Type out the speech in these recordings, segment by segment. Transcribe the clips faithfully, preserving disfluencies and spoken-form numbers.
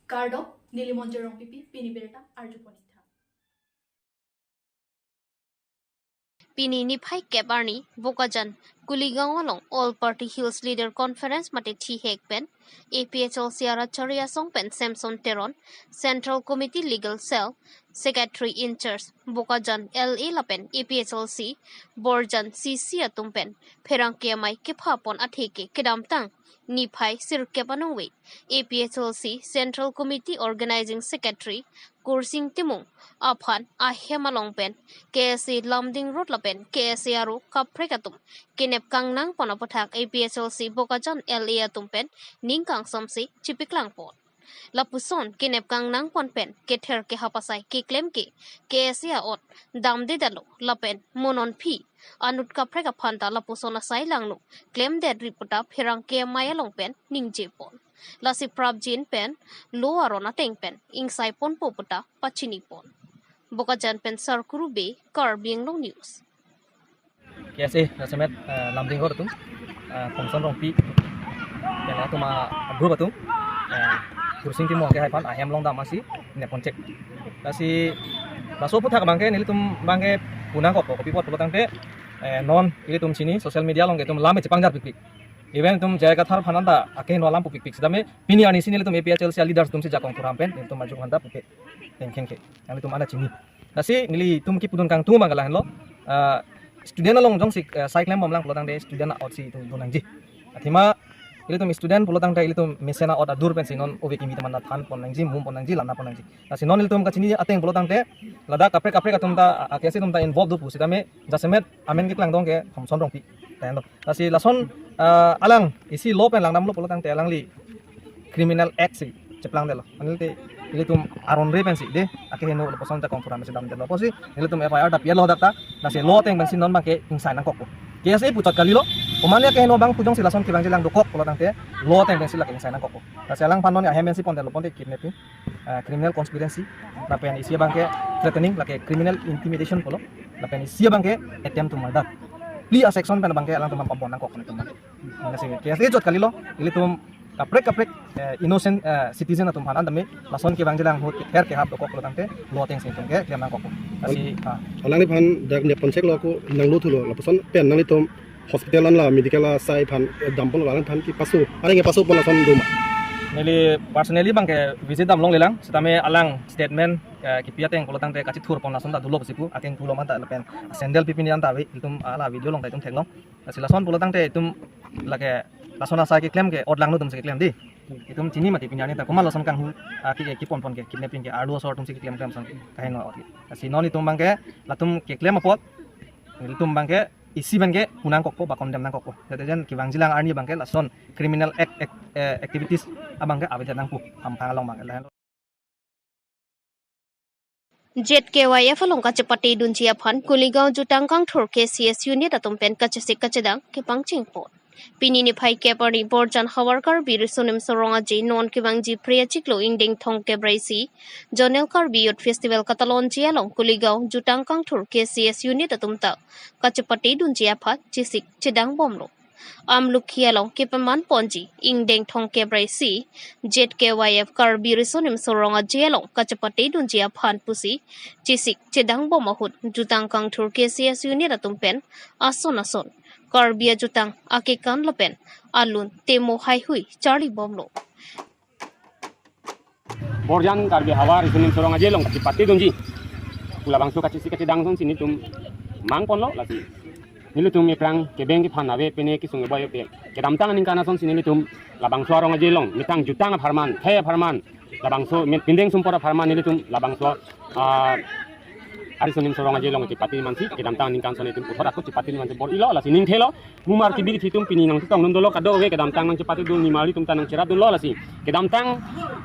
Kardom, neli Monjir Rongpipi, pini birta arjupon-ik tha. Pini niphai kep arni Bokajan Kuligaon along All Party Hills Leader Conference mate thihek pen A P H L C arat Chari Asong pen Samson Teron, Central Committee Legal Cell Secretary in Charge Bokajan L A lapen A P H L C Borjan C C atum pen pherangke amei kepha pon atheke kedamtang niphai sirkep aningve A P H L C Central Committee Organizing Secretary Kursing Timung aphan ahem along pen K S A Lumding Road lapen K S A aro kaprek atum kenep kangnang pon aputhak A P H L C Bokajan L A atum pen ning kangsam si chipiklang pon. Lapuson kenep kangnang pon pen kether kehap asai keklem ke K S A a'ot damdedetlo lapen mo non aphi anut kaprek aphan ta lapuson asai langno klemdetri pu ta pherangke amei along pen ningje pon. Lasi prapjin pen lo aron ateng pen ingsai ponpo pu ta pachini pon. Bokajan pen Sarkuru Bey, Karbi Anglong News. K S A jasemet, eh, Lumding Road atum, eh, Samson Rongpi, pen atum a group atum, eh, Kursing Timung ke hai aphan ahem along dam asi nepon chek. Lasi laso aputhak abangke nelitum abangke pu nangkokpo, kopi apot pulo tangte, eh, non ilitum chini social media along ke itum lam chepangjar pikpik. Even itum J I Kathar aphan anta akeheno alam pu pikpik. Sitame pini arni si nelitum A P H L C leaders atum si jakong thuram pen nelitum maju aphanta puke tengkheng ke. Yang nelitum anta chini. Lasi nelitum kepudun kangtung abang ke lahenlo. Ah, student along jongsi, eh, sai klembomlang pulo tangte student a'ot si itum dun nangji. Athema ilitum student pulo tangte ilitum mesen a'ot adur pensi non ove kimi teman ta than pon nangji, mum pon nangji, lana pon nangji. Lasi non ilitum kachini ateng pulo tangte ladak kaprek kaprek atum ta, ah, K S A atum ta involve do pu sitame jasemet amen keklangdong ke Samson Rongpi. Lahenlo. Lasi lason, ah, alang isi law pen langdamlo pulo tangte alangli Criminal Act si cheplangdetlo. Mane te ilitum aron re pensi de akeheno lapuson jakong thuram pensi damdetlo. Apotsi nelitum F I R ta pi-etlo dak ta. Lasi law ateng pensi non abangke ingsai nangkokpo. K S A puchot kalilo. Komatne akeheno abang pu jongsi lason kevangji lang dokok pulo tangte law ateng pensi lake ingsai nangkokpo. Lasi alangphan non ahem pensi pondetlo, ponte kidnapping, ah, criminal conspiracy, lapen isi abangke threatening, lake criminal intimidation pulo, lapen isi abangke attempt to murder. Phli a-section pen abangke alangtum pabon nangkok nelitum. Lasi K S A chot kalilo, ilitum kaprek kaprek, eh, innocent, eh, citizen atum aphan antame lason kevangji lang ahut kether kehap dokok pulo tangte law ateng si itum ke klem nangkokpo. Lasi, ah. Alangliphan dak nepon cheklo ko nanglo thulo, lapuson pen nanglitum hospital an la medical asai aphan, eh, dampon, alangliphan kepaso, areng kepaso pon lason doma? Neli personally abangke visit dam longlelang, sitame alang statement, eh, kepi ateng pulo tangte kachithur pon lason ta dolo pusi pu, akeng pulo manta lapen sandal pi pini anta ave, itum ala video along ta itum theklong. Lasi lason pulo tangte itum lake lason asai keklem ke ot langno atum si keklem di. Itum chini mati pini arni ta komat lason kanghu, ah, ke, ke, kepon pon ke, kidnapping ke, arlo asor atum si keklem klem ason kaheno ot. Lasi non itum abangke latum keklem apot, itum abangke isi abangke pu nangkokpo ba condemn nangkokpo. Jate jen kevangji lang arni abangke lason criminal act, act, eh, activities abangke avedet nangpo, hamphang along abangke. Lahen Z K Y F along kachepatedunji aphan Kuligaon Jutang Kangthur K C S unit atum pen kachesik kachedang kepangcheng pon. Pini niphai kep arni Borjan Havar Karbi Riso Nimso Rong Aje non kevangji Phre achiklo ingdeng thomkep ra isi Zonal Karbi Youth Festival katalonji along Kuligaon Jutang Kangthur K C S unit atum ta kachepatedunji aphan chesik chedangbomlo. Amlukhi along kepaman ponji ingdeng thomkep ra isi Z K Y F Karbi Riso Nimso Rong Aje along kachepatedunji aphan pusi chesik chedangbom ahut Jutang Kangthur K C S unit atum pen ason ason Karbi ajutang akekan lapen alun temo haihui charlibomlo. Borjan Karbi Havar Riso Nimso Rong Aje along kachepatedunji pu labangso kachesik kachedang asonsi nelitum mang ponlo, lasi nelitum aphrang kebeng kephan ave, pine kesung ave pe. Kedamtang aningkan asonsi nelitum labangso arong aje along methang jutang apharman, khei apharman, labangso met pindeng sumpot apharman nelitum labangso, ah, Riso Nimso Rong Aje along chepate mansi kedamtang aningkan ason nelitum puthot ako chepate mansi bor-ilo, lasi ningthelo. Mumar kibi kithi atum pini nangchetongdun dolo, kadokave kedamtang nangchepatedun, nimarli atum ta nangcherapdunlo, lasi kedamtang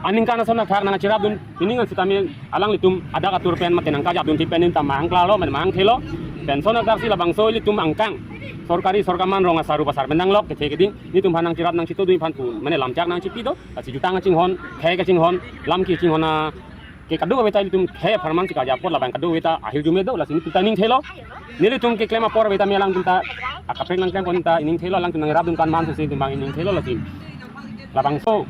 aningkan ason athak nangcherapdun, pini ngan sitame alanglitum adak atur pen mate nangkajapdunthi pen nelitum ta mangklalo, mate mangthelo. Penson adak si labangso ilitum angkang sorkari sorkarman rong asar rup asar pen nanglok kethe keding nelitum aphan nangcherap nangchetongdun aphan pu mane lamchak nangchipi do, lasi jutang kachinghon, khei kachinghon, lam kachinghon a ke kadokave ta ilitum khei apharman si kajapot, labang kadokave ta ahirjume do, lasi nelitum ta ningthelo. Nelitum keklem apor ave tame alangtum ta akaprek nangklem pon ta ningthelo, alangtum nangrapdun kan mansi nelitum abang ningthelo, lasi labangso,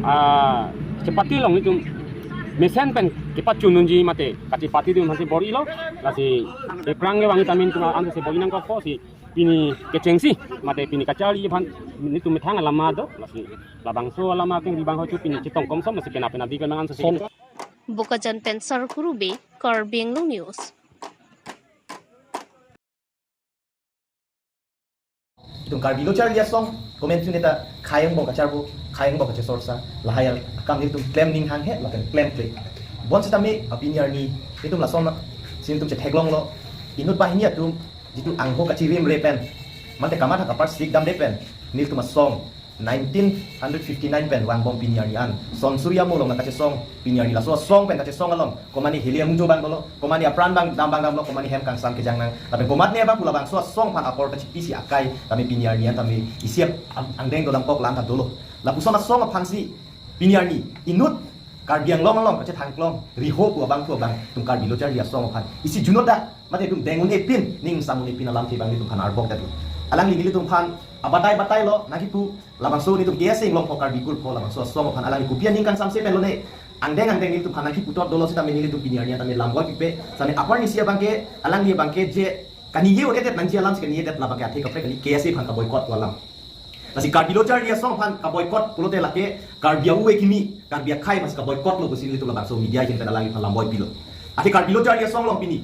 ah, Chepate long itum mesen pen kepachun unji mate kachepate dun mate bor-ilo, lasi eprang kevang itamin tuma ansi bor-i nangkokpo si pini kechengsi mate pini kacharli aphan nelitum methang alama do, lasi labangso alama keng ribang hochu pini chetong komsom lasi pena pena di kemang ansi. Bokajan pen Sarkuru Bey, Karbi Anglong News. Itum Karbi Lo Charli Asong, comment tune ta khayang bong kacharbo, khayang bong kachesorsa, lahai akam nelitum klem ning hanghe, lapen klemkle. Bonsitame apini arni, itum lason, si nelitum chetheklonglo, inut banghini atum, jitu angho kachirimre pen, mate kamatha kapar sik damde pen, nelitum asong, nineteen hundred fifty-nine pen vangbom pini arni an. Son Suri amo along nangkachesong, pini arni laso asong pen kachesong along. Komane heli amujo bang dolo, komane apran bang dam bang damlo, komane hem kangsam kejang nang. Lapen komatne bang pu labangso asong aphan apor kachipisi akai, tame pini arni an tame isi ap-, ang-, angdeng dolang kok lang ta dolo. Lapuson asong aphansi, pini arni, inut, Karbi Anglong along, kachethangklong, riho pu abang pu abang, itum Karbi Lo Charli Asong aphan. Isi junot dak, mate itum deng un-epin, ning sang un-epin alamthe bang nelitum aphan arbok dadu. Alangli nelitum aphan, abatai batailo, nangkipu, labangso nelitum K S A Inglongpho Karbi Kurpho labangso asong aphan alangli kopi aning kangsamse pen lone. Angdeng angdeng nelitum aphan nangkiputot dolo sitame nelitum pini arni an tame lam boi pipe. Sitame apar nisi abangke alangli abangke je kaningje un-edet nangji alam si kaningjedet labangke athe kaprek kali K S A aphan kaboycott pu alam. Lasi Karbi Lo Charli Asong aphan kaboycott pulote lake Karbi a-u ekimi, Karbi akhei mas kaboycott lo pusi nelitum labangso media ahin pen alangli aphan lam boi pilo. Athe Karbi Lo Charli Asong along pini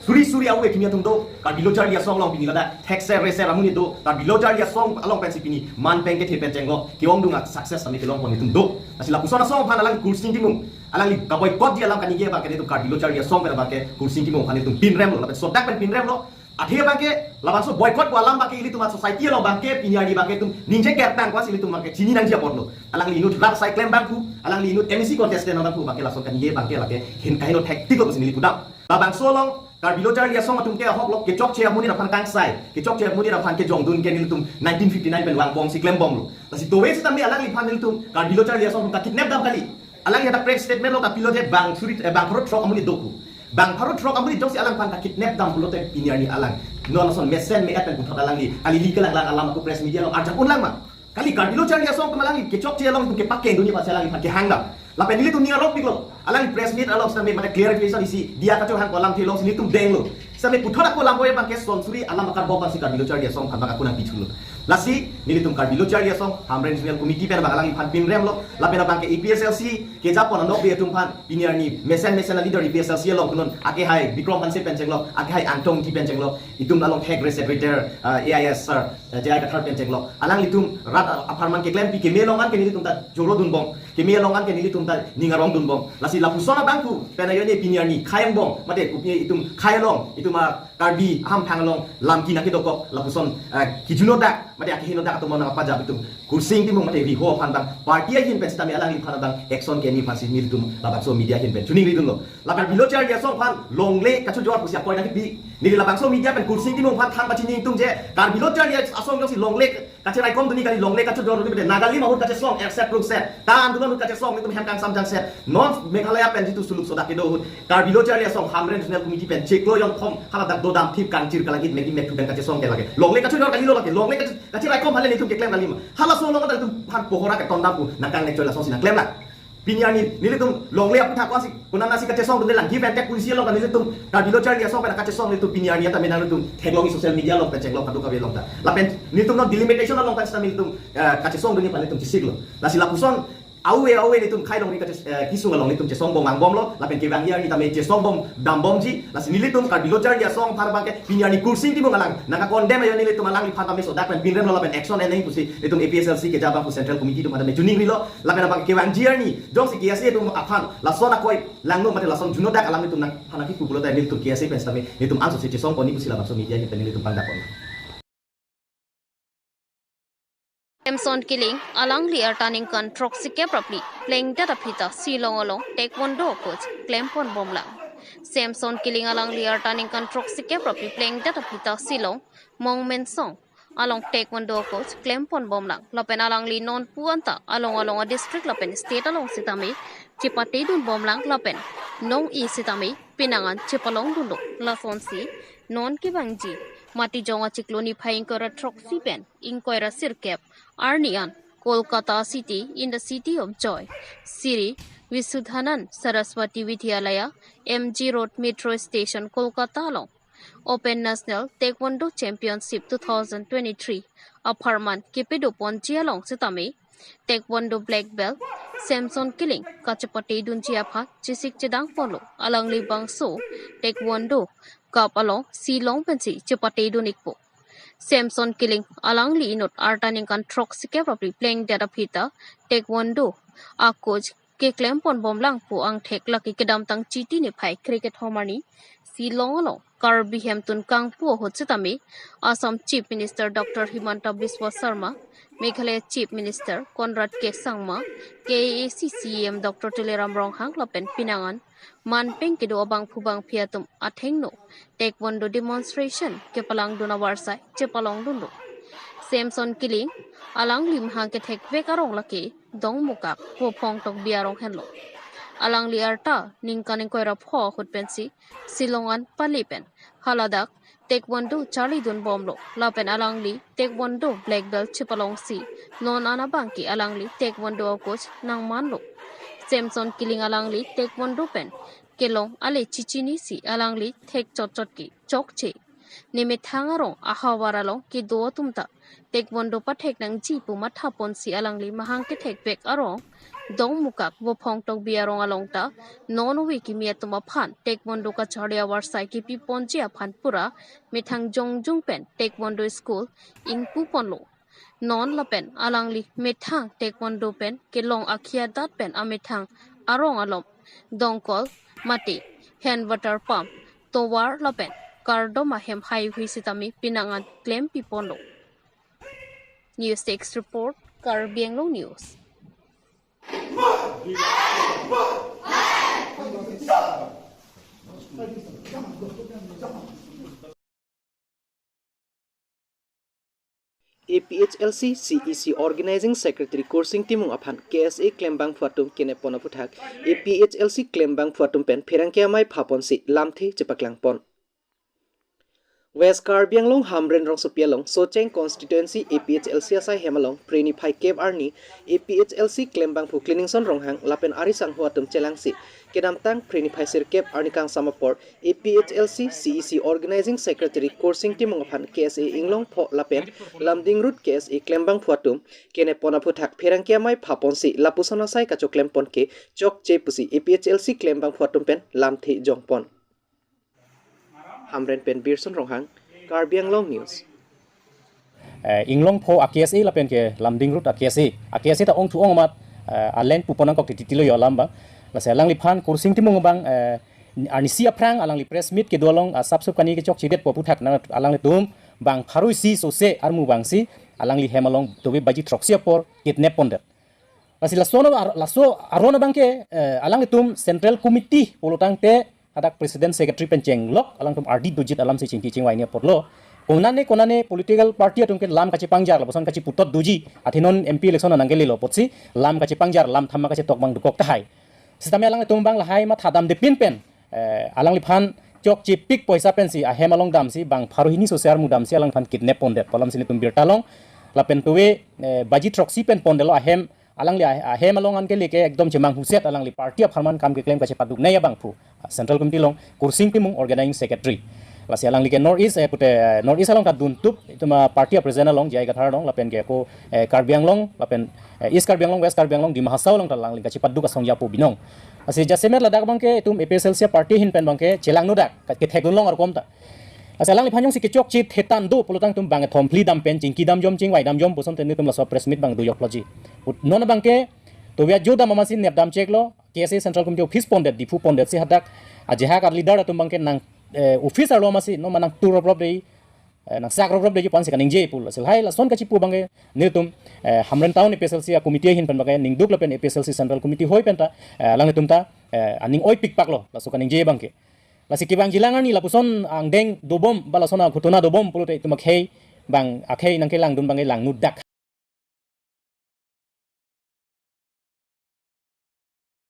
suri suri a-u ekimi atum do, Karbi Lo Charli Asong along pini ladak thekser reser amonit do, Karbi Lo Charli Asong along pensi pini man pen kethe pen chenglo, ke-ongdung a-success tame kelongpon atum do. Lasi lapuson asong aphan alang Kursing Timung, alangli kaboycott ji alam kaningje abangke nelitum Karbi Lo Charli Asong pen abangke Kursing Timung aphan nelitum pinremlo, lapen sodak pen pinremlo. Athe abangke labangso boycott pu alam abangke ilitum a-society along abangke pini arni abangke itum ningje kertang kwasi ilitum abangke chini nangji apotlo. Alangli inut rat asai klem bang pu, alangli inut M A C contestant bang pu abangke lason kaningje abangke lake hin kaheno thektik lo pusi neli pudam. Labangso along Karbi Lo Charli Asong atum ke ahok lo, kechokche amonit aphan kangsai, kechokche amonit aphan kejongdun ke nelitum nineteen fifty-nine pen vangbomsi klembomlo. Lasi towe sitame alangliphan nelitum Karbi Lo Charli Asong atum kakidnap dam kali. Alangli hadak press statement along kapilo je bang suri, eh, bang pharo throk amonit do pu. Bang pharo throk amonit jongsi alangphan kakidnap dam pulote pini arni alang non ason mesen me-et pen puthot alangli, alili kelang lang alam ako press media along arjap unlang ma. Kali Karbi Lo Charli Asong atum alangli kechokche along itum kepakeng dunji aphansi alangliphan kehang dam. Lapen nelitum ning arong piklo. Alangli press meet along sitame mane clarification isi diya kachohang ko alamthe alongsi nelitum denglo. Sitame puthot ako lam boi abangke Son Suri alam akarbok abangsi Karbi Lo Charli Asong aphan bang ako nangpithulo. Lasi nelitum Karbi Lo Charli Asong Hamren Regional Committee pen bang alangliphan pinremlo. Lapen abangke A P H L C kejapon anokbe atum aphan pini arni mesen mesen a-leader A P H L C along kunon akehai Bikrom Hanse pen chenglo, akehai Angtong Ingti pen chenglo, itum along thek re secretary, ah, A I S sir, ah, J I Kathar pen chenglo. Alanglitum rat, ah, apharman keklempi keme along an ke nelitum ta joro dunbom. Keme along an ke nelitum ta ning arong dunbom. Lasi lapuson abang pu pen ajoine pini arni khei angbong mate kopi itum khei along itum a-Karbi ahamphang along lam kina kedokok lapuson, ah, kijuno dak mate akeheno dak atum nangpajap itum Kursing Timung mate riho aphan bang party ahin pen sitame alangliphan bang action ke-enji aphansi nelitum labangso media ahin pen choningri dunlo. La Karbi Lo Charli Asong aphan longle kachojor pusi akoi nangkipi. Neli labangso media pen Kursing Timung aphan thang pachini ingtung je Karbi Lo Charli Asong jongsi longle kacheraikom dunji kali, longle kachojor dunji pute Nagalim ahut kachesong erset prungset. Tan dunon ahut kachesong nelitum hem kangsam jangset. Non Meghalaya pen jitu suluk sodak kedo ahut Karbi Lo Charli Asong Hamren Regional Committee pen chiklo jongthom hala dak dodam thip kangchir kalangit megi mekthu pen kachesong ke lake. Longle kachojor kalilo lake. Longle kache-, kacheraikom aphan le nelitum keklem kali ma. Halaso along ta nelitum aphan pohora ketondam pu nangkangnek choi lasonsi nangklemlang. Pini arni nelitum longle aputhak kwasi konatnasi kachesong dunde lang, give and take policy along nelitum Karbi Lo Charli Asong pen kachesong nelitum pini arni tame nanglitum theklongji social media along pen chenglo kadokave along ta. Lapen nelitum non delimitation along pen sitame nelitum, eh, kachesong dunji aphan nelitum chesiklo. Lasi lapuson awe awe nelitum khei along ri kache-, eh, kesung along nelitum chesongbom vangbomlo, lapen kevangji arni tame chesongbom dambomji. Lasi nelitum Karbi Lo Charli Asong aphan abangke pini arni Kursing Timung alang nangkacondemn ajoine nelitum alangliphan tame sodak pen pinremlo lapen action en-e pusi nelitum A P H L C keja abang pu Central Committee atum aphan tame choningrilo. Lapen abang kevangji arni jongsi K S A atum aphan lason akoi langno mate lason juno dak alam nelitum nangphan nangkipu pulote nelitum K S A pen sitame nelitum ansose chesongponji pusi labangso media ahin pen nelitum pangdakpon. Samson Killing alangli arta ningkan throksi kep ra phli plengdet aphi ta Shillong along taekwondo coach klemponbomlang. Samson Killing alangli arta ningkan throksi kep ra phli plengdet aphi ta Shillong Mongmensong along taekwondo coach klemponbomlang. Lapen alangli nonpu anta along along a-district lapen state along sitame chepatedunbomlang lapen nong-i sitame penang an chepalongdunlo. Lasonsi non kevangji Matijong achiklo niphai ingkoi ra throksi pen ingkoi ra sirkep arni an Kolkata city, in the city of joy. Sri Visudhanand Saraswati Vidyalaya, M G Road Metro Station, Kolkata along open National Taekwondo Championship two thousand twenty-three apharman kepadoponji along setame Taekwondo black belt Samson Killing kachepatedunji aphan chesik chedangponlo. Alangli bangso Taekwondo Cup along Shillong pensi chepatedun-ikpo. Samson Killing alangli inut arta ningkan throksi kep ra phli plengdet aphi ta Taekwondo a-coach keklemponbomlang pu angthek lake kedamtang Chiti niphai kre-kethom arni Shillong along Karbi Hemtun kangpu ahut setame Assam Chief Minister Doctor Himanta Biswa Sarma, Meghalaya Chief Minister Conrad K Sangma, K A A C C E M Doctor Tuliram Ronghang lapen pinangan manpeng kedo abangphu bangphi atum athengno Taekwondo demonstration kepalangdun avarsai chepalongdunlo. Samson Killing alangli mahang kethekvek arong lake Dongmukak Vophong Tokbi arong henlo. Alangli arta ningkan ingkoi ra pho ahut pensi Shillong an pale pen haladak Taekwondo charlidunbomlo. Lapen alangli Taekwondo black belt chepalongsi non an abangke alangli Taekwondo a-coach nangmanlo. Samson Killing alangli Taekwondo pen kelong ale chichinisi alangli thek chotchot ke chokche. Nemethang arong ahavar along kedo atum ta Taekwondo pathek nangji pu mathaponsi alangli mahang kethekvek arong Dongmukak Vophong Tokbi arong along ta non ove kimi atum aphan Taekwondo kacharli avarsai kepiponji aphan pura methang jongjung pen Taekwondo school ingpuponlo. Non lapen alangli methang Taekwondo pen kelong akhiadat pen amethang arong alom dongkol mate hand water pump tovar lapen kardom ahem haihui setame pinangan klempiponlo. News Desk Report, Karbi Anglong News. A P H L C C E C Organizing Secretary Kursing Timung aphan K S A klembangphu atum kenepon aphuthak A P H L C klembangphu atum pen pherangke amei phaponsi lamthe chepaklangpon. West Karbi Anglong Hamren rongsopi along Socheng Constituency A P H L C asai hem along Phre niphai kep arni A P H L C klembangphu Kliningson Ronghang lapen ari sangho atum chelangsi kedamtang Phre niphai sirkep arni kangsam apor A P H L C C E C Organizing Secretary Kursing Timung aphan K S A inglongpho lapen Lumding Road K S A klembangphu atum kenepon aphuthak pherangke amei phaponsi lapuson asai kachoklempon ke chokche pusi A P H L C klembangphu atum pen lamthe jongpon. Hamren pen Birson Ronghang, Karbi Anglong News. Eh, inglongpho a-K S A lapen ke Lumding Road a-K S A. A-K S A ta ongthu ong amat, eh, alen pupon nangkok titilo yo alam abang. Lasi alangliphan Kursing Timung abang, eh, arnisi aphrang alangli press meet kedo along, ah, sapsup kani kechokchedet pu aphuthak nang alanglitum bang pharo isi sose armu abangsi alangli hem along dove baji throksi apor kidnap pondet. Lasi laso ar-, laso aron abangke, eh, alanglitum Central Committee pulotangte hadak President Secretary pen chenglok alangtum ardi dojit alamsi chingki chingvai ni aporlo. Konane konane political party atum ke lam kachepangjar lapuson kacheputot doji. Athe non M P election nangkelelo apotsi lam kachepangjar, lam thamma kachetok abang dokok tahai. Sitame alanglitum abang lahai matha damdepin pen, eh, alangliphan chokchepik poisa pensi ahem along damsi bang pharo hini sose armu damsi alangliphan kidnap pondet pu alamsi nelitum birta long. Lapen tuve, eh, baji throksi pen pondetlo ahem, alangli ah-, ahem along anke leke ekdom chemanghuset alangli party apharman kam keklem kachepaduknei abangphu, ah, Central Committee along Kursing Timung Organizing Secretary. Lasi alangli ke North East, eh, pute, eh, North East along ta duntup, itum a-party a-president along J I Kathar along, lapen ke ako, eh, Karbi Anglong, lapen, eh, East Karbi Anglong, West Karbi Anglong, Dima Hasao along ta alangli kachepaduk asong japo binong. Lasi jasemet ladak abangke itum A P H L C party ahin pen abangke chelangnodak, ka-, kethekdun long arkom ta. Lasi alangliphan jongsi kechokche thetan do pulotangtum bang thomphli dam pen chingki damjom chingvai damjom puson te nelitum laso press meet abang doyokloji. Ut non abangke tuve ajo dam amatsi nep damcheklo, K S A Central Committee office pondet, Diphu pondetsi hadak ajahak a-leader atum abangke nang, eh, office arlo amatsi non ma nangtur roprop dei, eh, nangsak roprop dei pu ansi kaningje pulo. Lasi lahai lason kachepu abangke nelitum, eh, Hamren Town A P H L C a-committee ahin pen abangke ningduk lapen A P H L C Central Committee hoi pen ta, eh, alanglitum ta, eh, aning oipikpaklo laso kaningje abangke. Lasi kevangjilang arni lapuson angdeng dobom, ba lason aghotona dobom pulote itum akhei abang, akhei nangkelangdun abangke langnodak.